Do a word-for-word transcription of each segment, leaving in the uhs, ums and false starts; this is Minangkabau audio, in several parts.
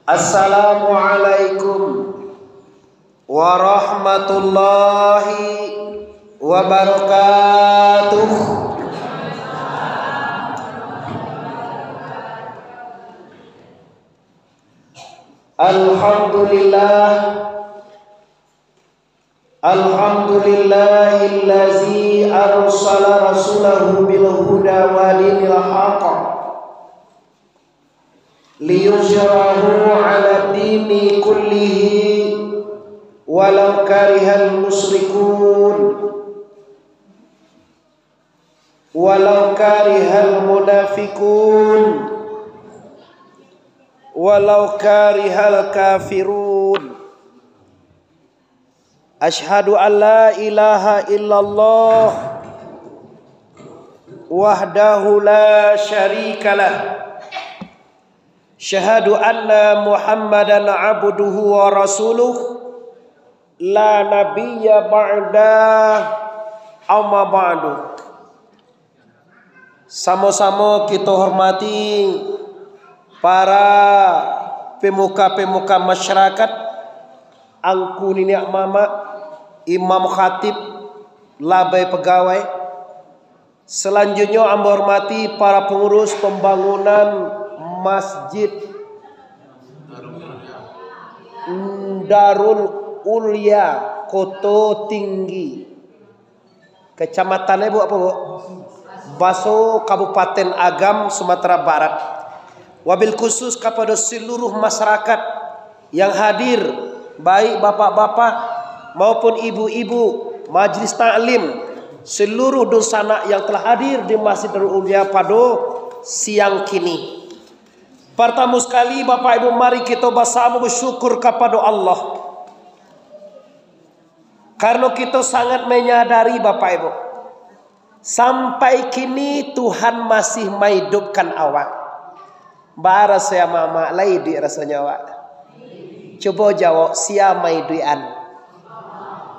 Assalamualaikum warahmatullahi wabarakatuh. Alhamdulillah. Alhamdulillahillazi arsala rasulahu bil huda wa dinil haq liyuzhirahu ala dini kullihi walau karihal musyrikun. Walau karihal munafikun, walau karihal kafirun. Asyhadu an la ilaha illallah wahdahu la syarikalah. Asyhadu anna Muhammadan abduhu wa rasuluh, la nabiyya ba'dah, amma ba'du. Samo-samo kito hormati para pemuka-pemuka masyarakat, angku niniak mamak, imam khatib, labai pagawai. Salanjuiknyo ambo hormati para pangurus pambangunan Masjid Darul Ulia Koto Tinggi. Kecamatan, eh, Bu, apo, Bu? Baso, Kabupaten Agam, Sumatera Barat. Wabil khusus kapado seluruh masyarakat yang hadir, baik bapak-bapak maupun ibu-ibu, majelis taklim, seluruh dunsanak yang telah hadir di Masjid Darul Ulia pado siang kini. Partamo sakali, Bapak Ibu, mari kito basamo basyukur kapado Allah. Karano kito sangat manyadari, Bapak Ibu, sampai kini Tuhan masih maidupkan awak. Baa raso amak-amak, lai iduik rasonyo awak? Cubo jawab, sia maiduikan?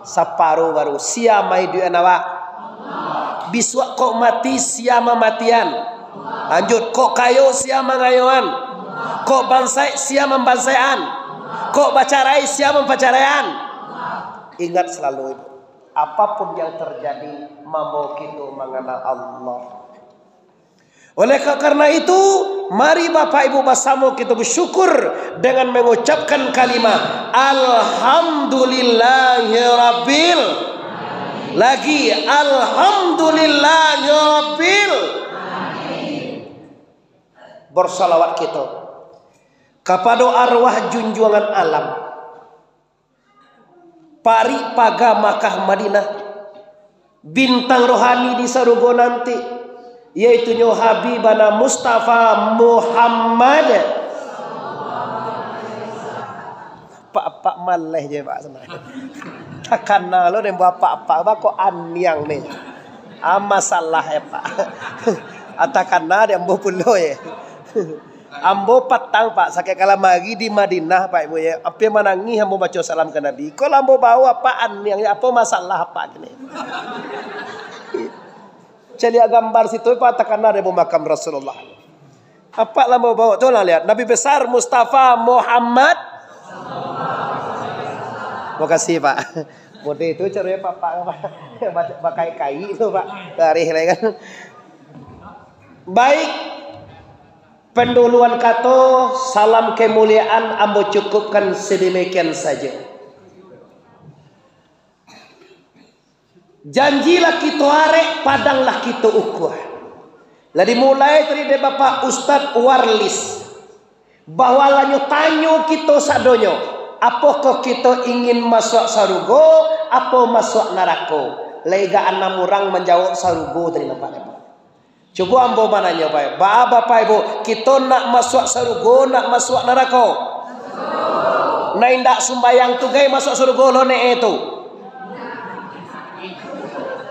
Saparo baru, sia maiduikan awak? Bisuak kok mati, sia mamatian? Lanjut, kok kayo, sia mangayoan? Kok bansaik, sia mambansaikan? Kok bacarai, sia mampacaraian? Ingat selalu itu. Apapun yang terjadi, mambawa kito manganal Allah. Oleh ka-, karena itu, mari Bapak Ibu basamo kito bersyukur dengan mengucapkan kalimah Alhamdulillahirabbil. Lagi, Alhamdulillahirabbil. Bersalawat kito kapado arwah junjuangan alam. Parik paga Makkah Madinah, bintang rohani di sarugo nanti, yaitunyo Habibana Mustafa Muhammad. Pak, Pak maleh je, Pak, senang. Takana lo den bapak-pak, Pak, kok aniang ni. Ah, masalah ya, Pak. Ah, takana den ambo pulo ye. Ambo patang, Pak, sakik kalam ari di Madinah, Pak, Ibu, ya. Ampia manangih ambo baco salam ka Nabi. Iko lah ambo bawa, Pak, aniang, ya, apo masalah, Pak, kini? Caliak gambar situ, Pak, takana dek ambo makam Rasulullah. Apak lah ambo bawa tu lah, lihat. Nabi Besar Mustafa Muhammad. Makasih, Pak. Mode itu caranya, Pak, Pak, Pak. Bakai-kai tu, Pak. Tarih lah, kan. Baik. Penduluan kato, salam kemuliaan ambo cukupkan sedemikian saja. Janji lah kito arek, padang lah kito ukua. Lah dimulai tadi dek Bapak Ustadz Warlis, bahwa lah nyo tanyo kito sadonyo, apokoh kito ingin masuak sarugo, apo masuak narako? Lah iga anam urang manjawab sarugo tadi, nampak dek Bapak. Cubo ambo mananyo bae, baa Bapak Ibu, kito nak masuak sarugo, nak masuak narako? Nan indak sumbayang tu gai masuak sarugo lo, nek e tu?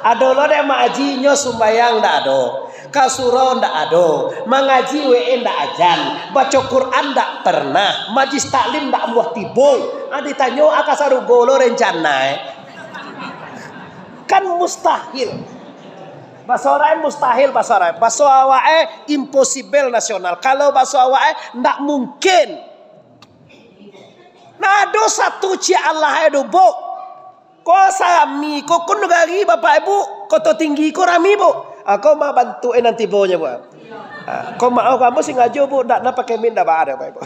Ado lo dek Mak Aji, nyo sumbayang ndak ado, ka surau ndak ado, mangaji we ndak ajan, baco Quran ndak pernah, majlis taklim ndak amuah tibo. Ah, ditanyo, ah, ka sarugo lo rencana e? Kan mustahil. Baso Arab mustahil, baso Arab. Baso awak e impossible nasional. Kalau baso awak e ndak mungkin. Tado satu ciek alah ai do, Buk. Ko sarami ko, ko nagari Bapak Ibu, Koto Tinggi ko rami, Buk. Ah, ko mak bantuak e nan tibonyo, Buk. Ah, ko maoh, ambo sangajo, Buk, ndak, ndak pakai mic, ndak baa doh, Bapak Ibu.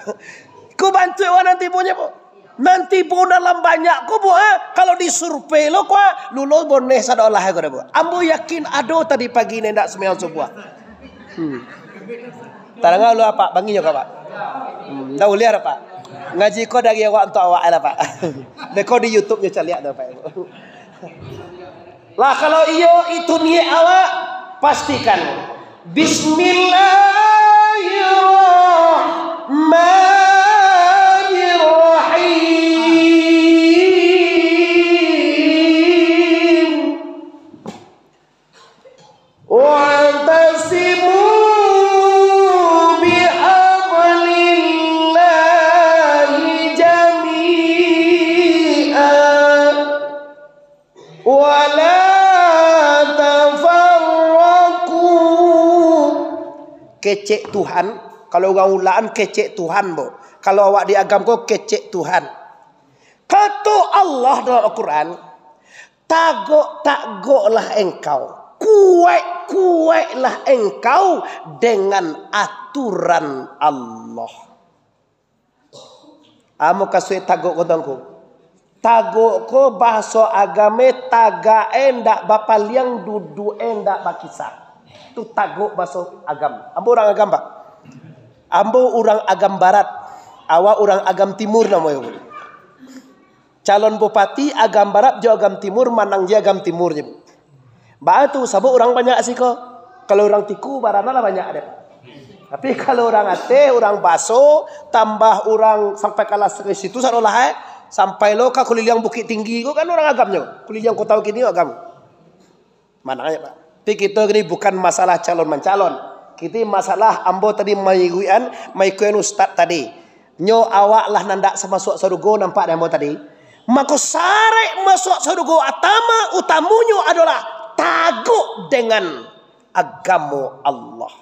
Ko bantuak e nan tibonyo, Buk. Nan tibo dalam banyak ko, Buk, ah, kalau disurvei lo ko, ah, Lulo boneh sado alah ko dah, Buk. Ambo yakin ado tadi pagi ni ndak sumbayang subuah. Hmm. Tadanga lo, Pak, bangi nyo ka, Pak. Hmm, ndak buliah dah, Pak. Ngaji ko dari awak untuak awak lah, Pak. Beko di YouTube nyo caliak tu, Pak. Lah, kalau iyo itu niat awak, pastikan. Bismillahirrahmanirrahim. Wa'tasimu bihablillahi jami'an, wa la tafarraqu. Kecek Tuhan, kalau urang ulakan kecek Tuhan, bo. Kalau awak di agam ko kecek Tuhan. Kato Allah dalam Al-Quran, "Tagok-tagoklah engkau, kuwaik-kuwaiklah engkau dengan aturan Allah." Amu kasuik tagok ko, Tuanku. Tagok ko bahaso agam e, tagak e ndak bapaliang, duduak e ndak bakisah. Tu tagok bahaso agam. Ambo urang Agam, Pak. Ambo urang Agam Barat. Awak urang Agam Timur namonyo. Calon bupati Agam Barat jo Agam Timur, manang je Agam Timur je. Baa tu, sabab urang banyak siko. Kalau urang Tiku, barana lah banyak ado. Tapi kalau urang Ateh, urang Baso, tambah urang sampai kalas situ sadolah, eh. Sampai lo ka kuliliang Bukik Tinggi ko kan urang Agam nyo. Kuliliang Kota Bukik Tinggi Agam. Manang aja, Pak. Tapi kito kini bukan masalah calon mancalon. Kito masalah ambo tadi maikuikan, maikuikan ustaz tadi. Nyo awak lah nandak samasuak sarugo, nampak dek ambo tadi. Mako, saraik masuak sarugo atama utamonyo adolah tagok dengan agamo Allah.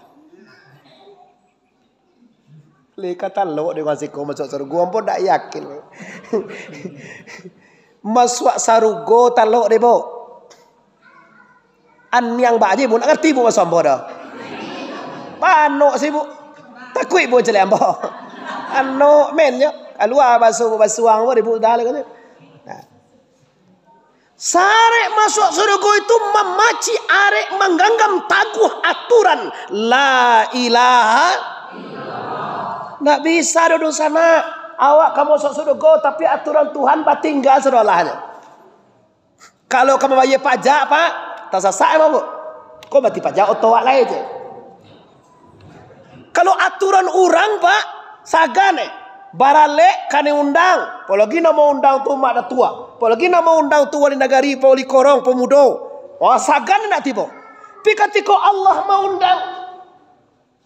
Lai ka talok dek urang siko masuak sarugo, ambo ndak yakin. Masuak sarugo talok dek, bo. Aniang ba aja, bo, ndak ngarti, bo, baso ambo doh. Panok si, bo. Takuik, bo, caliak ambo. Anok men nyo. Kalua baso, bo, basuang, bo, dek, bo, dah lah, kata. Nah. Saraik masuak surugo itu mamaci arek mangganggam taguah aturan La ilaha illallah. Ndak bisa doh dunsanak. Awak ka masuak surugo, tapi aturan Tuhan batingga sadolahnyo. Kalau ka mambayia pajak, Pak, tasasak emang, Bu. Ko bati pajak oto awak lai je. Kalau aturan urang, Pak, sagan, eh. Baralek kanai undang, apolagi nan maundang tu Mak Datuak, apolagi nan maundang tu wali nagari, wali korong, pamudo. Wah, sagan ndak tibo. Tapi katiko Allah maundang,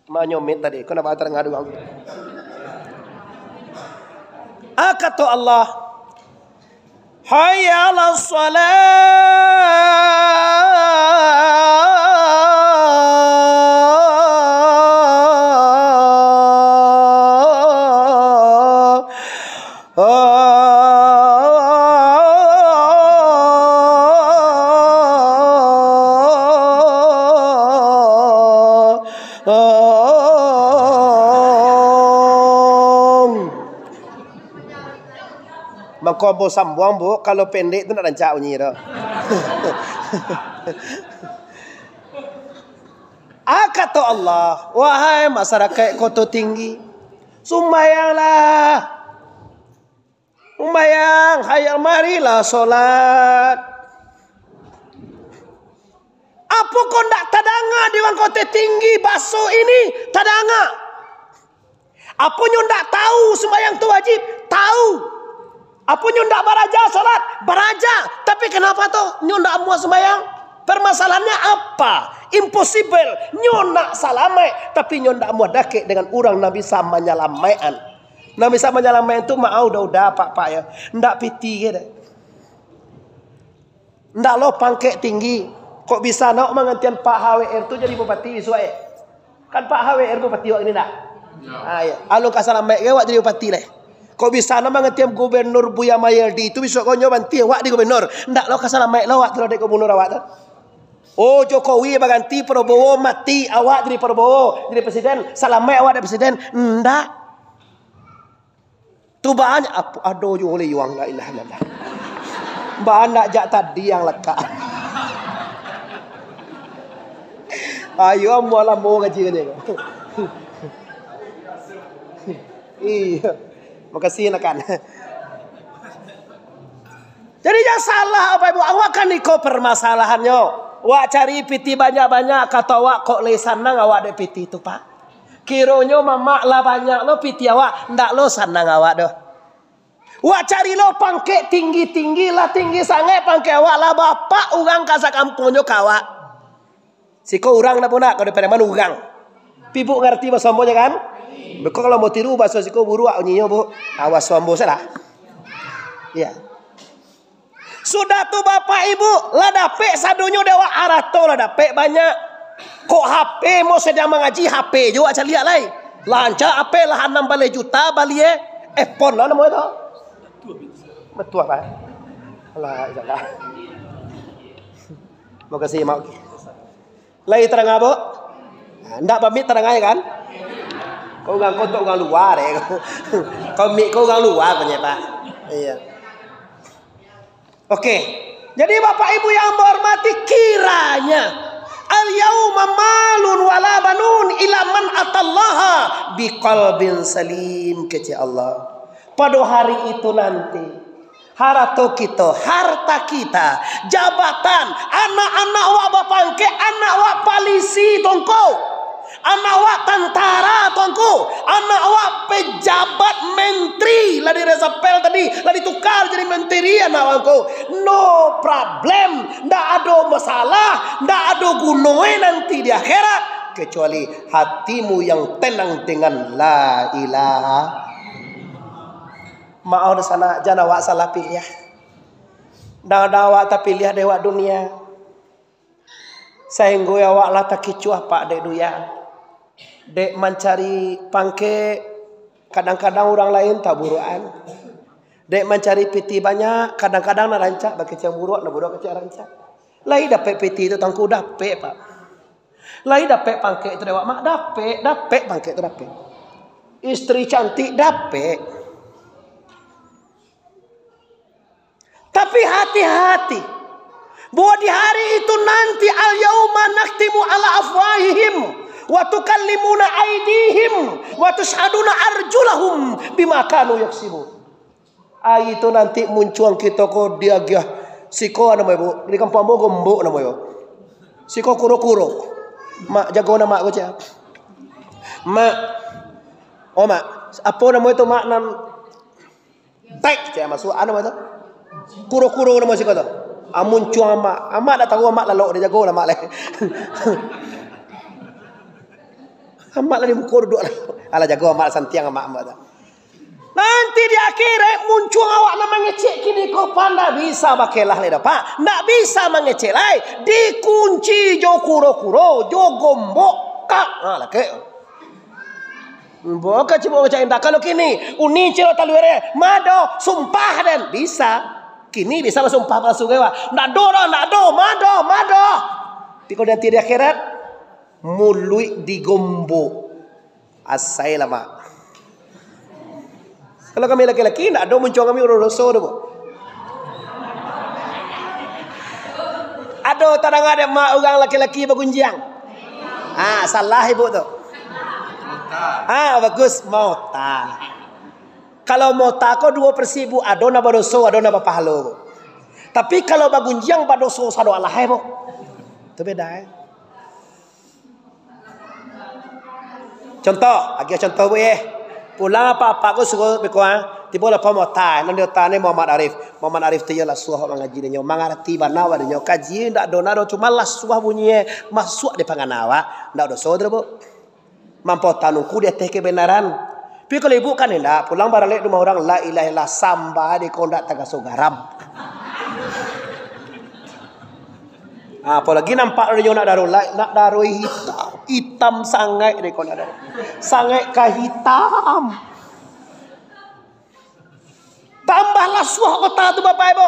manyomit tadi, ko ndak tarangah doang. Ah, kato Allah, "Hayya 'alas shalah." Mangko ambo sambuang, Bu, kalau pendek tu ndak rancak bunyi tu. Ah, kato Allah, "Wahai masarakaik Koto Tinggi, sumbayanglah. Sumbayang, hayya, marilah solat." Apo ko ndak tadanga di urang Koto Tinggi baso ini? Tadanga. Apo nyo ndak tahu sumbayang tu wajib? Tahu. Apo nyo ndak baraja solat? Baraja. Tapi kenapa tu nyo ndak amuah sumbayang? Permasalahannya apa? Impossible. Nyo nak salamaik, tapi nyo ndak amuah dakek dengan urang nan bisa manyalamaik-an. Nan bisa manyalamaik-an tu, maaf, udah-udah, Pak-pak, ya. Ndak pitih ke deh. Ndak lo pangkek tinggi. Kok bisa nak mangantian Pak H W R tu jadi bupati bisuak, eh? Kan Pak H W R bupati awak ini, ndak? Ya. Ah, iya. Alun ka salamaik ke awak jadi bupati, leh? Kok bisa nan manggantian Gubernur Buya Mayeldi tu, bisuak ko nyo banti awak jadi gubernur? Ndak lo ka salamaik lo awak tu, dek gubernur awak tu. Oh, Jokowi baganti Prabowo, mati awak jadi Prabowo, jadi presiden, salamaik awak jadi presiden? Ndak. Tu banyak apo ado juo oleh yuang, la ilaha illallah. Banyak jak tadi yang lakak. Ayo, amuah lamo gaji kan dia. Iya. Makasih, nakan. Jadi, jan salah, Bapak Ibu. Awak kan iko permasalahannyo. Wak cari piti banyak-banyak, kato awak kok lai sanang awak dek piti tu, Pak. Kironyo mamak lah banyak lo piti awak, ndak lo sanang awak doh. Wak cari lo pangkek tinggi-tinggi, lah tinggi sangaik pangkek awak, lah bapak urang ka sakampuangnyo ka awak. Siko urang ndak punyo, kalau di Pariaman urang. Pi Buk ngarti bahaso ambo nyo kan? Beko kalau mau tiru bahaso siko buruak unyinyo, Buk. Awas ambo salah. Iya. Sudah tu, Bapak Ibu, lah dapek sadonyo dek awak, arato lah dapek banyak. Kok H P mau sadang mangaji, H P juo awak caliak lai. Lah rancak H P lah anam baleh juta bali, eh. iPhone lah namo itu. Batua, Pak. Alah, iyalah. Makasih, Mak. Lai tarang, Buk? Nah, ndak bamik tarang ai, kan? Kau urang kotok urang lua, deh. Kau mik kau urang lua, punya, Pak. Iya. Oke. Jadi, Bapak Ibu yang ambo hormati, kiranya al-yauma malun wala banun illa man atallaha biqalbin salim, kecek Allah. Pado hari itu nanti, harato kito, harta kita, jabatan, anak-anak wak bapangkek, anak wak palisi, tongko. Anak awak tantara, tuangku. Anak awak pejabat menteri, lah diresapel tadi, lah ditukar jadi menteri anak awak, tuangku. No problem, ndak ado masalah, ndak ado gunoe nanti di akhirat, kecuali hatimu yang tenang dengan la ilaha. Maoh di sana, jan awak salah piliah. Ndak, ndak awak tapiliah dek awak dunia. Sainggo awak lah takicuah, Pak, dek dunia. Dek mancari pangkek, kadang-kadang urang lain taburuakan. Dek mancari piti banyak, kadang-kadang nak rancak bakecek buruak, nak buruak kecek rancak. Lai dapek piti tu, tuangku, dapek, Pak. Lai dapek pangkek tu dek awak, Mak, dapek, dapek pangkek tu, dapek. Istri cantik, dapek. Tapi hati-hati, bahwa di hari itu nanti, al-yauma nakhtimu ala afwahihim, wa tukallimuna aidihim, wa tusyhaduna arjulahum bima kanu yaksibun. Hari itu nanti muncuang kito ko diagiah siko namo, Ibu, di kampuang ambo gombok namo yo. Siko kuro-kuro. Mak, jago namo ko, cek. Mak. Oh, Mak. Apo namo itu, Mak, nan Tek, cek, masuak, anu, apa tu? Kuro-kuro namo siko tu. Ah, muncuang amak. Amak dak tahu amak lalok, dak jago lah amak lai. Amak lah di muko duduak lah. Alah, jago amak, santiang amak, amak tu. Nanti di akhirat muncuang awak nan mangecek kini ko, Pak, ndak bisa bakelah lai dah, Pak. Ndak bisa mangecek lai. Dikunci jo kuro-kuro, jo gombok. Kak, ha, lakek. Bukan cuma ngecek indak. Kalau kini, uni ciro taluere, mado, sumpah den. Bisa. Kini bisa basumpah palsu, kawa. Ndak do doh, ndak do, mado, mado. Tapi kalau nanti di akhirat, muluik digombok. Asai lah, Mak. Kalau kami laki-laki, ndak ado muncuang kami urang doso tu, Bu. Ado tadanga dek Mak urang laki-laki bagunjiang? Ah, salah ibu tu. Ah, bagus, mota. Kalau mota ko duo versi, Bu, ado nan badoso, ado nan bapahalo, Bu. Tapi kalau bagunjiang, badoso sado alahai, Bu. Tu beda, eh. Contoh, agiah contoh, Bu, eh. Pulang apak-apak ko suruh beko, ah. Tibo lah pamota, nan di otak ni Muhammad Arif. Muhammad Arif tu iyo lah suah mangaji dinyo, mangarati bana awak dinyo. Kaji ndak ado nado, cuma lah suah bunyi, eh. Masuak di pangana awak, ndak doso tu, Bu. Mampo tanungku di ateh kebenaran. Tapi kalau ibu kan indak, pulang baralek rumah urang, la ilaha illallah, samba di kondak tagaso garam. Ah, apolagi nampak dinyo nak daro, la-, nak daro hitam, hitam sangaik dek ko nak daro. Sangaik ka hitam. Kasuah kota tu, Bapak Ibu.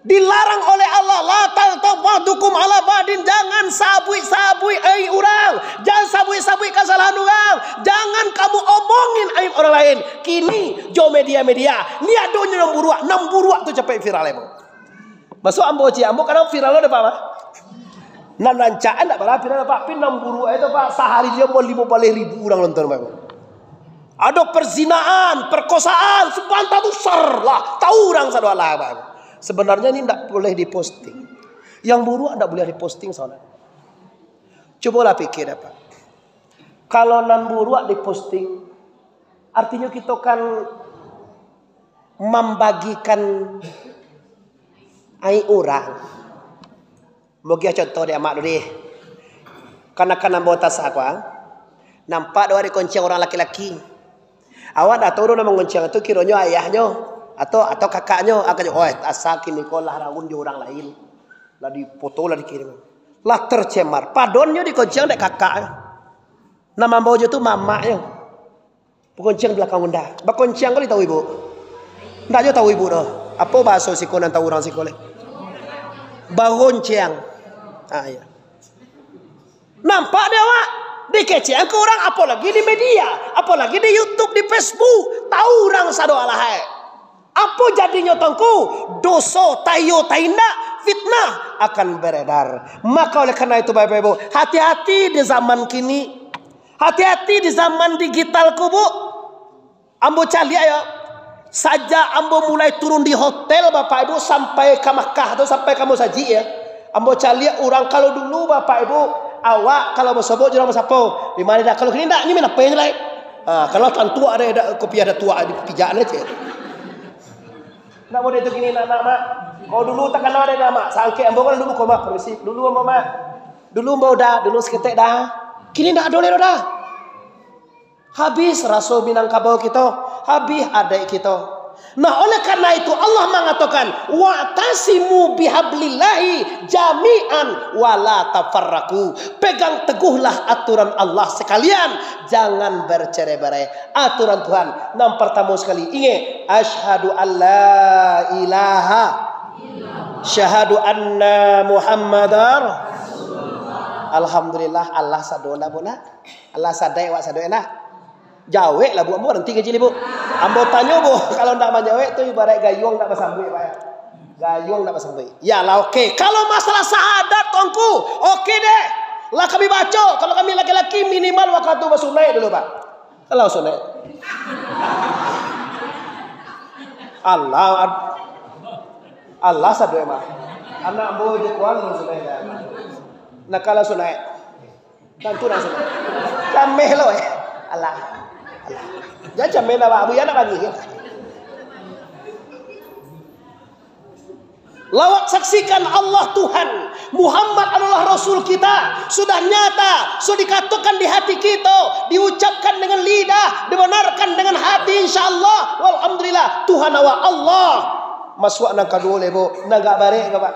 Dilarang oleh Allah, "La taghtab ba'dukum ala ba'din," jangan sabuik-sabuik aib urang, jangan sabuik-sabuik kasalahan urang, jangan kamu omongin aib orang lain. Kini, jo media-media, ni adonyo nan buruak, nan buruak tu capek viral, Ibu. Masuak ambo ciek, ambo kadang viral lo dapek mah. Nan rancak ndak bara viral, Pak, tapi nan buruak itu, Pak, sahari dia mau limo baleh ribu urang nonton, Pak. Ado perzinaan, perkosaan, sabanta tu sar lah, tahu urang sado alah, Pak. Sebenarnya ini ndak boleh diposting. Yang buruak ndak boleh diposting, saudara. Cobalah pikir, Pak. Kalau nan buruak diposting, artinya kita kan mambagikan aib urang. Mogiah contoh dek amak tu deh. Kanakan ambo tasa ko, ah. Nampak dek awak dikonciang urang laki-laki. Awak ndak tahu doh nan mangonciang tu kironyo ayahnyo atau, atau kakaknyo. Angkatnyo, "Oi, asa kini ko lah raun jo urang lain. Lah dipoto, lah dikirim. Lah tercemar." Padonyo dikonciang dek kakak. Nan mambao jo tu mamaknyo. Bakonciang balakang Honda. Bakonciang ko ditahu ibu? Ndak jo tahu ibu doh. Apo bahaso siko nan tahu urang siko lai? Baronciang. Ah, iya. Nampak dek awak? Dikecekan urang, apolagi di media, apolagi di YouTube, di Facebook. Tahu urang sado alahai. Apo jadinyo tu ngku? Doso, taiyo, taindak, fitnah akan beredar. Maka oleh karena itu, Bapak Ibu, hati-hati di zaman kini. Hati-hati di zaman digital ko, Bu. Ambo caliak yo. Sajak ambo mulai turun di hotel, Bapak Ibu, sampai ka Makkah tu, sampai ka musajik yo. Ambo caliak urang, kalau dulu, Bapak Ibu, awak kalau basobok jo urang basapo, "Di ma dah?" Kalau kini ndak, nyo main apo lai? Ah, kalau tantu ado, ado kopiah dah tuak dipijak ni, cek. Ndak model tu kini, nak, nak, Mak. Kalau dulu takana ado, Mak. Sangkek ambo kan dulu ko, Mak, permisi. Dulu ambo, Mak. Dulu ambo dah, dulu saketek dah. Kini ndak ado lai dah. Habis raso Minangkabau kito, habis adaik kito. Nah, oleh karena itu Allah mangatokan, "Wa'tasimu bihablillahi jami'an wa la tafarraqu." Pegang teguhlah aturan Allah sekalian, jangan bercerai-berai. Aturan Tuhan, nan partamo sekali, ingek, "Asyhadu an la ilaha, syahadu anna Muhammadar." Alhamdulillah, Allah sado lah, Bu, nak. Alah sadai awak sado, enak. Jawek lah, Bu. Ambo baranti kaji ni, Bu. Ambo tanyo, Bu. Kalau ndak manjawek tu ibarat gayuang ndak basambuik, Pak, ya. Gayuang ndak basambuik. Yalah, oke. Kalau masalah syahadat tu, Angku, oke deh. Lah kami baco, kalau kami laki-laki minimal wakatu basunaik dulu, Pak. Kalau sunaik. Allah, ad-, Allah sado emang. Anak ambo je kuan sunaik. Nah, kalau sunaik. Tantu langsung. Cameh lo, eh. Alah. Alah. Jangan cameh lah, Pak. Buya nak bagi. Lawak saksikan Allah Tuhan, Muhammad adalah Rasul kita. Sudah nyata, sudah dikatakan di hati kita, diucapkan dengan lidah, dibenarkan dengan hati, insya Allah. Walhamdulillah, Tuhan awak Allah. Masuak nan kaduo lai, Bu. Nan agak barek ka, Pak?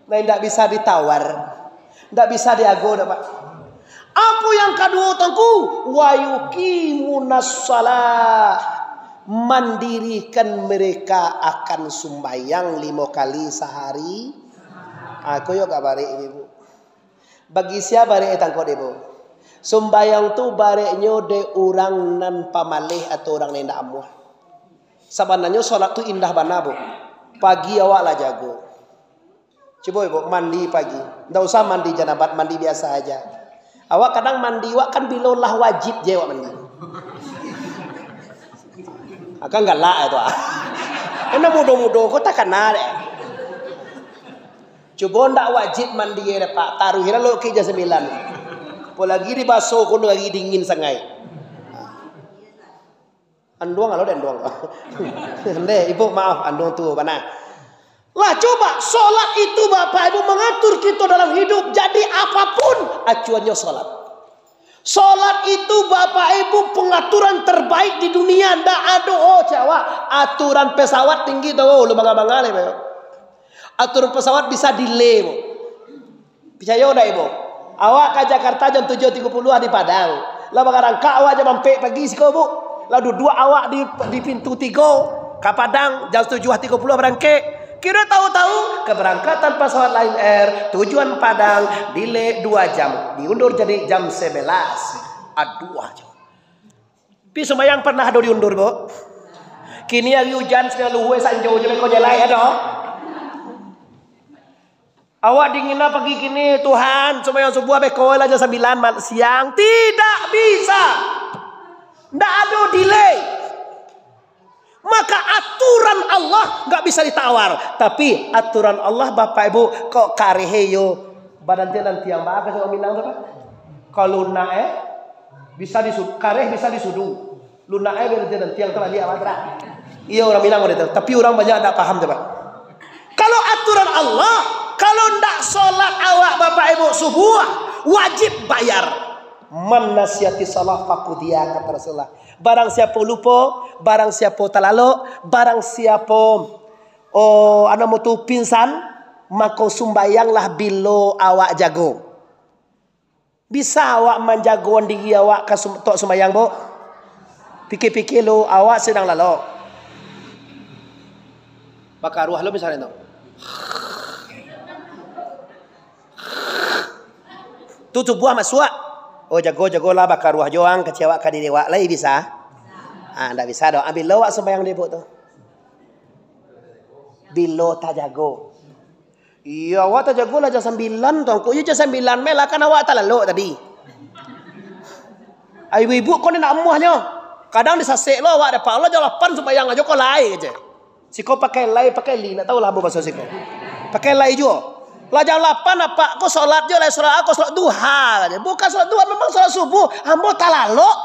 Nah, indak bisa ditawar. Indak bisa diago doh, Pak. Apo yang kaduo tu, Angku? "Wa yuqimunas shalah." Mandirikan mereka akan sumbayang limo kali sahari. Ah, ko yo agak barek, Ibu. Bagi sia barek tangko dek, Bu? Sumbayang tu bareknyo dek urang nan pamaleh atau urang nan indak amuah. Sabananyo salat tu indah bana, Bu. Pagi awak lah jago. Cubo, Ibu, mandi pagi. Ndak usah mandi janabat, mandi biasa aja. Awak kadang mandi, awak kan bilo lah wajib je awak mandi. Akan galak itu, ah. Karena mudo-mudo ko takana deh. Cubo ndak wajib mandi deh, Pak. Taruih lah lo ke jam sambilan. Apolagi di baso ko lagi dingin sangai. Anduang alo deh, anduang. Deh, Ibu, maaf, anduang tuo bana. Lah, coba, solat itu, Bapak Ibu, mengatur kita dalam hidup. Jadi, apapun, acuannyo solat. Solat itu, Bapak Ibu, pengaturan terbaik di dunia. Ndak ado, oh, cawak. Aturan pesawat tinggi tu, oh, lu manga-manga leh, Pak. Aturan pesawat bisa delay, Bu. Picayo ndak, Ibu? Awak ka Jakarta jam tujuah tigo puluah di Padang. Lah barangkek awak jam ampek pagi siko, Bu. Lah duduak awak di, di pintu tigo. Ka Padang jam tujuah tigo puluah barangkek. Kiro tahu-tahu, keberangkatan pesawat Lion Air tujuan Padang delay dua jam, diundur jadi jam sebelas. Aduh aja. Pi sumbayang pernah ado diundur, Bu? Kini hari ujan, siang luhua, sanjo je beko jalai, ado. Awak dingin lah pagi kini, Tuhan, sumbayang subuah beko lah jam sambilan mal-, siang. Tidak bisa. Ndak ado delay. Maka aturan Allah nggak bisa ditawar. Tapi aturan Allah, Bapak Ibu, kok kareh yo. Badan tiang nan tiang, baa ka urang Minang tu, Pak? Kalau lunak, eh, bisa disu-, kareh bisa disudu. Lunak, eh, badan tiang nan tiang tu lah liak, Pak, tu lah. Iyo, urang Minang udah tu. Tapi urang banyak ndak paham tu, Pak. Kalau aturan Allah, kalau ndak solat awak, Bapak Ibu, subuah, wajib bayar. Man nasiyati salah fakudiya, kata Rasulullah. Barang siapo lupo, barang siapo talalok, barang siapo, oh, anu namo tu, pingsan, mako sumbayanglah bilo awak jago. Bisa awak manjago diri awak ka sum-, tok sumbayang, Bu? Pikia-pikia lo, awak sadang lalok. Bakaruah lo misalnyo tu. Tu tubuah masuak. Oh, jago-jagolah bakaruah jo ang, kecek awak ka diri awak, lai bisa? Ah, ndak bisa doh. Ambil lo awak sumbayang di ibuk tu. Bilo tajago. Iyo, awak tajago lah jam sambilan tu, angku. Iyo, jam sambilan meh lah, kan awak talalok tadi. Ai, ibu-ibu ko ni nak amuahnyo. Kadang disasek lo awak, dapek lo jam lapan sumbayang ajo ko lai, kecek. Siko pakai lai, pakai li, ndak tahu lah ambo baso siko. Pakai lai juo. Lah jam lapan apak ko solat jo lai, solat ko solat duha, kecek. Bukan solat duha, memang solat subuh. Ambo talalok.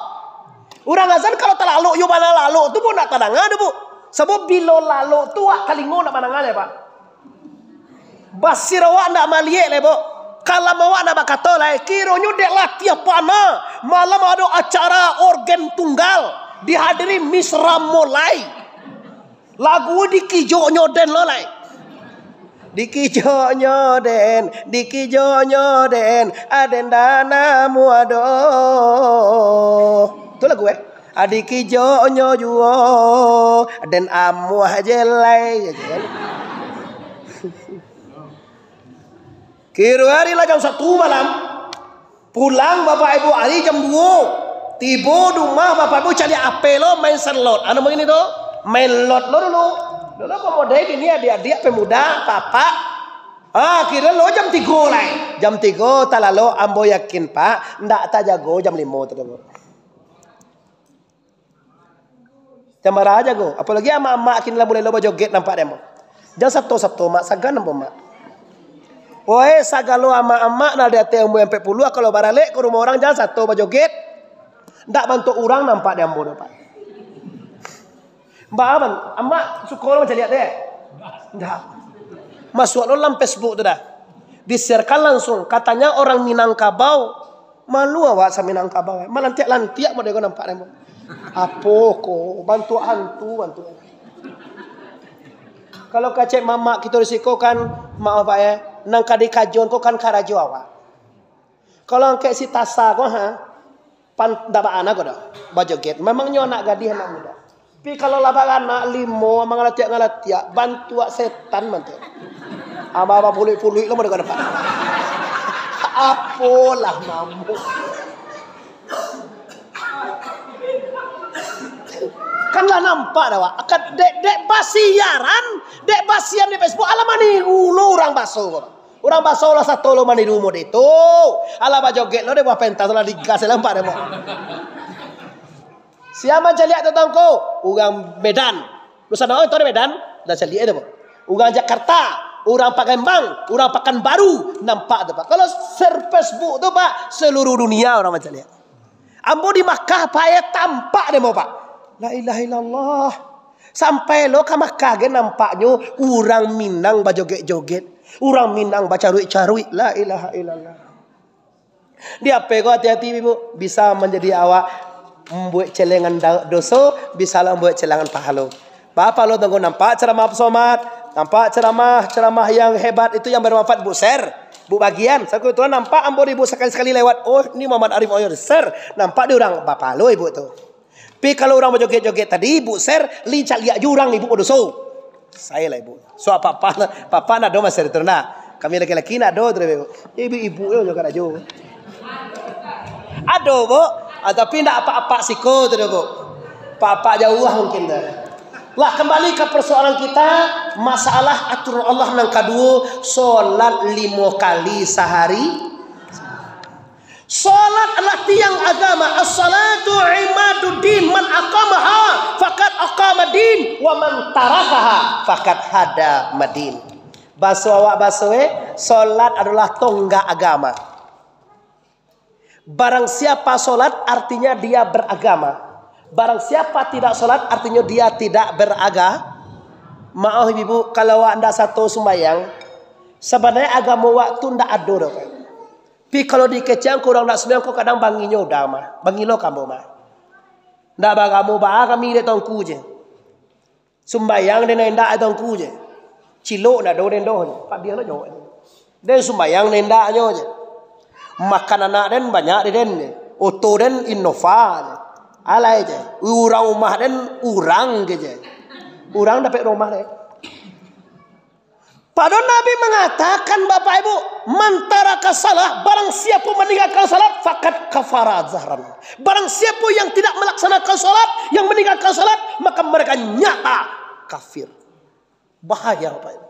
Urang azan kalau talalok, yo bana lalok tu, Bu, ndak tadanga tu, Bu. Sabab bilo lalok tu, awak talingo ndak mandanga lai, Pak. Basir awak ndak maliek lai, Bu. Kalam awak ndak bakato lai. Kironyo dek latiah panah, malam ado acara orgen tunggal, dihadiri Miss Ramolai. Lagu dikijoknyo den lo lai. Dikijoknyo den, dikijoknyo den, aden dana muado. Tu lagu, eh. Adi kijoknyo juo, den amuah je lai, gitu kan. Kiro ari lah jam satu malam, pulang bapak ibu ari jam duo, tibo di rumah bapak ibu caliak ape lo main slot, anu bagini tu, main lot lo dulu. Dulu pemuda kini adiak-adiak pemuda, bapak, ah, kiro lo jam tigo lai. Jam tigo talalok, ambo yakin, Pak, ndak tajago jam limo tu doh. Jam bara jago. Apolagi amak-amak kini lah mulai lo bajoget nampak dek ambo. Jan sato-sato, Mak, sagan ambo, Mak. Woi, sagalo amak-amak nan di ateh umua ampek puluah, kalau baralek ka rumah urang, jan sato bajoget. Ndak bantuak urang nampak dek ambo doh, Pak. Baa, Amak suko lo mancaliak tu, eh? Ndak. Masuak lo dalam Facebook tu dah. Di-share-kan langsung. Katanya orang Minangkabau. Malu awak sa-Minangkabau, eh. Malantiak-lantiak model ko nampak dek ambo. Apo ko, bantuak hantu, bantuak. Kalau kecek mamak kito di siko kan, maaf, Pak, eh, nan ka dikajoan ko kan karajo awak. Kalau angkek si Tasa ko, ha, pan-, ndak baanak ko doh, bajoget. Mamangnyo anak gadih, anak mudo. Tapi kalau lah baranak limo, mangalatiak-ngalatiak, bantuak setan mantu. Ama bapuluik-puluik lo model ko nampak. Apolah mamuk. Kan lah nampak dah, Wak. Kan dek, dek basiaran, dek basiaran di Facebook, alah maniru lo urang baso ko. Urang baso lah sato lo maniru model tu. Alah bajoget lo dek buah pentas lah digas lah nampak dek, Wak. Sia mancaliak tu, Tuangku? Urang Medan. Nusa Dua itu dari Medan, dan caliak itu, Bu. Urang Jakarta, urang Palembang, urang Pakanbaru, nampak tu, Pak. Kalau share Facebook tu, Pak, seluruh dunia urang mancaliak. Ambo di Makkah, Pak, ya, tampak dek ambo, Pak. La ilaha illallah. Sampai lo ka Makkah ge nampaknyo urang Minang bajoget-joget, urang Minang bacaruik-caruik. La ilaha illallah. Di ape ko hati-hati, Ibu? Bisa manjadi awak mambuek celengan da-, doso, bisa lah mambuek celengan pahalo. Bapahalo tongko nampak ceramah Pak Somad, nampak ceramah-ceramah yang hebat itu yang bermanfaat, Bu, share. Bu, bagian, sakebetulan nampak ambo di Bu sakali-sakali lewat. Oh, ni Muhammad Arif Oyor, share. Nampak di urang, bapahalo Ibu tu. Tapi kalau urang bajoget-joget tadi, Ibu share, lincak liak jo urang, Ibu badoso. Sayolah, Ibu. So, apa-apa, apa-apa nak ado masa itu, nak. Kami laki-laki nak ado tu, Ibu. Ibu-ibu yo, jangan ajo. Ado, Bu. Ah, tapi ndak apak-apak siko tu doh, Bu. Apak-apak jauah mungkin tu. Lah, kembali ke persoalan kita, masalah aturan Allah nan kaduo, solat limo kali sahari. Solat adalah tiang agama. As-salatu imaduddin, man aqamaha faqad aqamaddin, wa man tarakaha faqad hadamaddin. Baso awak baso, eh, solat adalah tonggak agama. Barang siapa solat, artinya dia beragama. Barang siapa tidak solat, artinya dia tidak beraga-, Maaf, Ibu, kalau awak ndak sato sumbayang, sabananyo agamo awak tu ndak ado doh, Pak. Tapi kalau dikecek ko urang ndak sumbayang ko, kadang banginyo udah mah, bangilo kambo mah. Ndak bagamo baa kami dek Tuangku je. Sumbayang den indak Tuangku je. Cilok ndak ado den doh je. Pabianlah jawek. Den sumbayang den indaknyo je. Makan anak den banyak di den je. Oto den Innova je. Alai je. Urang rumah den urang ke je. Urang dapek rumah deh. Padahal Nabi mangatakan, Bapak Ibu, "Man taraka salah, barang siapa maninggalkan salat, faqad kafara zahran." Barang siapa yang tidak melaksanakan salat, yang meninggalkan salat, maka mereka nyata kafir. Bahaya, Bapak Ibu.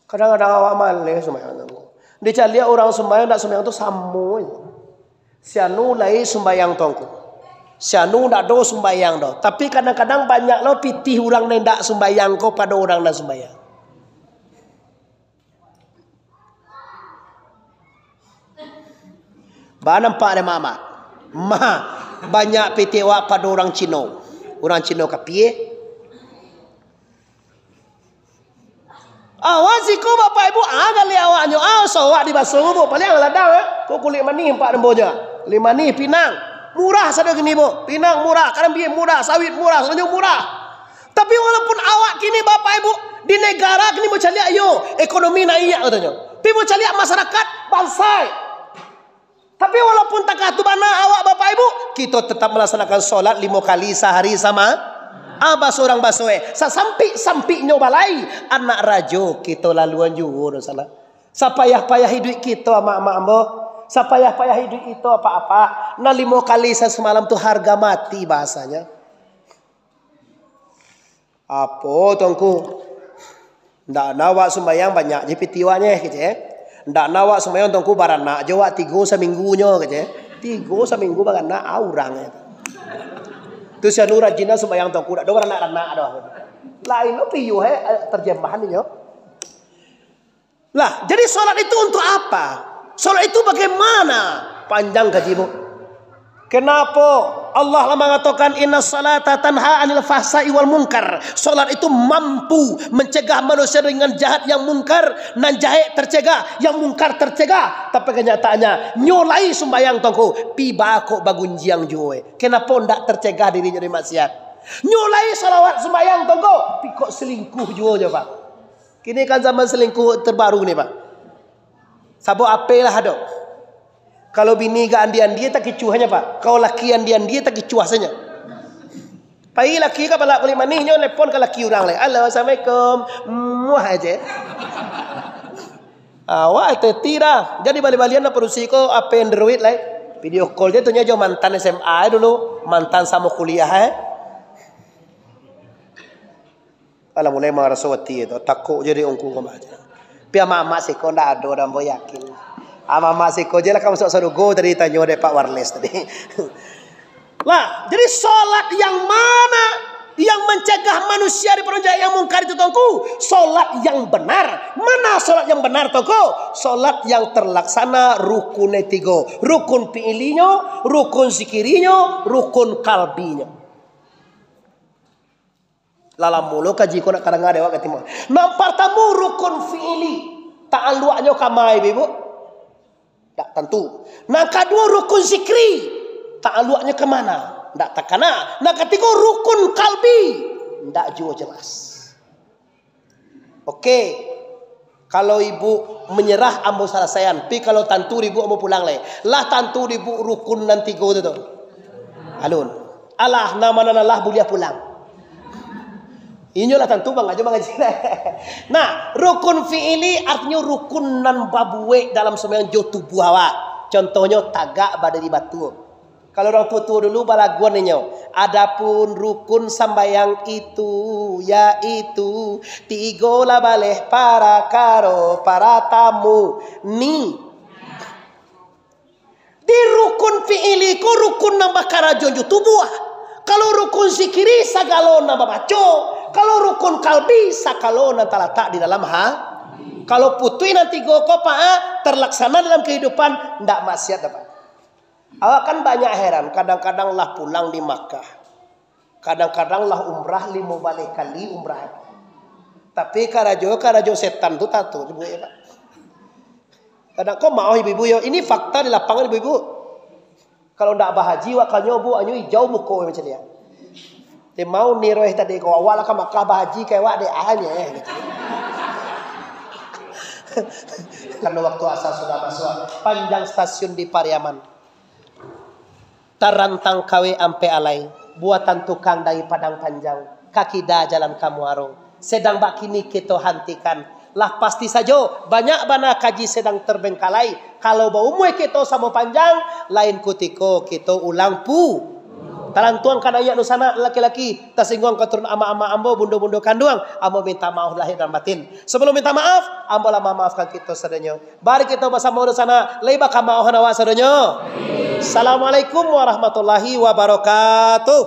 Kadang-kadang awak maleh sumbayang tu. Dicaliak urang sumbayang, ndak sumbayang tu samo je. Si anu lai sumbayang tu, Ngku. Si anu ndak do sumbayang doh. Tapi kadang-kadang banyak lo pitih urang nan indak sumbayang ko pado urang nan sumbayang. Ba nampak dek mamak? Mah, banyak pitih awak pado urang Cino. Urang Cino kapie. Awak siko Bapak Ibu, ah, gali awaknyo, ah, sowak di baso, Bu, paliang ladang, eh. Ko kulik manih ampek nambonyo. Kulik manih, pinang. Murah sado kini, Bu. Pinang murah, karambia murah, sawit murah, sadonyo murah. Tapi walaupun awak kini, Bapak Ibu, di negara kini bacaliak, iyo, ekonomi naiak katonyo. Tapi bacaliak masyarakat bansai. Tapi walaupun takah tu bana awak, Bapak Ibu, kito tetap malaksanakan solat limo kali sahari sama, ah, baso urang baso, eh. Sasampik-sampiknyo balai, anak rajo kito laluan juo doh sanak. Sapayah-payah iduik kito, amak-amak ambo, sapayah-payah iduik kito, apak-apak, nan limo kali sasamalam tu harga mati bahasanyo. Apo tu, Ngku? Ndak na awak sumbayang banyak je pitih awaknyo, kecek. Ndak na awak sumbayang tu, Ngku, baranak je awak tigo saminggunyo, kecek. Tigo saminggu baranak, ah, urang, eh. Tu si anu rajin lah sumbayang tu, Ngku, dak ado baranak-ranak doh. Lain lo piuh, eh, terjemahan inyo. Lah, jadi solat itu untuk apa? Solat itu bagaimana? Panjang kaji, Bu. Kenapa Allah lah mangatokan, "Inna salata tanha anil fahsai wal munkar." Solat itu mampu mencegah manusia dengan jahat yang mungkar, nan jahek tercegah, yang mungkar tercegah. Tapi kenyataannya, nyo lai sumbayang tu, Ngku, pi baa kok bagunjiang juo, eh. Kenapa ndak tercegah dirinyo dari maksiat? Nyo lai salawat sumbayang tu, Ngku, pi kok selingkuh juo nyo, Pak. Kini kan zaman selingkuh terbaru ni, Pak. Sabab ape lah ado. Kalau bini gak andi-andi, takicuahnyo, Pak. Kalau laki andi-andi, takicuah sajo. Pai laki ka balak kulik manih, nyo nelpon ka laki urang lai. "Halo, assalamualaikum." Muah aje. Awak hati-hati dah. Jadi bali-balian lah padusi ko, ape Android lai. Video call je tu nyo jo mantan S M A dulu, mantan samo kuliah, eh. Alah, mulai maraso ati tu, takok je dek Ngku ko mah. Pi amak-amak siko ndak ado, dah ambo yakin. Amak-amak siko je lah ka masuak sarugo tadi ditanyo dek Pak Warles tadi. Lah, jadi solat yang mana yang mencegah manusia dari perbuatan yang mungkar itu, Tuangku? Solat yang benar. Mana solat yang benar, Tuangku? Solat yang terlaksana rukunnyo tigo. Rukun fi'ilinyo, rukun zikirinyo, rukun kalbinyo. Lah lamo lo kaji ko nak kadanga dek awak ka timur. Nan partamo rukun fi'ili, ta'aluaknyo ka ma, Ibu? Ndak tantu. Nan kaduo rukun zikri, ta'aluaknyo ka mana? Ndak takana. Nan katigo rukun kalbi, ndak juo jelas. Oke. Kalau ibu menyerah, ambo salasaian. Pi kalau tantu di ibu, ambo pulang lai. Lah tantu di ibu rukun nan tigo tu, tu. Alun. Alah, nama nan alah buliah pulang. Inyo lah tantu mangaji, mangaji. Nah, rukun fi'ili artinyo rukun nan babuek dalam sumbayang jo tubuah awak. Contohnyo, tagak badiri batua. Kalau urang tuo-tuo dulu balaguan inyo, adapun rukun sambayang itu, yaitu tigo lah baleh parakaro, paratamu, ni. Di rukun fi'ili ko rukun nan bakarajo jo tubuah. Kalau rukun zikiri, sagalo nan babaco. Kalau rukun kalbi, sagalo nan talatak di dalam ha. Kalau putuih nan tigo ko, Pak, ah, terlaksana dalam kehidupan, ndak maksiat dah, Pak. Awak kan banyak heran, kadang-kadang lah pulang di Makkah. Kadang-kadang lah umrah limo baleh kali umrah. Tapi karajo, karajo setan tu tantu dibuek, Pak. Kadang ko maoh ibu-ibu yo, ini fakta di lapangan ibu-ibu. Kalau ndak bahaji, wak kanyo bu, anyo ijau muko macam dia. Dia mau niroh tadi ko, awak lah ka Makkah bahaji, ka awak dek ah nyo, eh, gitu. Karena waktu asa sudah masuk, panjang stasiun di Pariaman. Tarantang kawek ampek alai, buatan tukang dari Padang Panjang, ka kida jalan ka Muaro. Sedang bak kini kito hantikan. Lah pasti sajo, banyak bana kaji sedang terbengkalai. Kalau baumua kito samo panjang, lain kutiko kito ulang pu. Talantuang ka naiak dunsanak laki-laki, tasingguang ka turun amak-amak ambo, bundo-bundo kanduang, ambo minta maoh lahir dan batin. Sabalum minta maaf, ambo lah mamaafkan kito sadonyo. Mari kito basamo dunsanak, lai bakamaohan awak sadonyo. Assalamualaikum warahmatullahi wabarakatuh.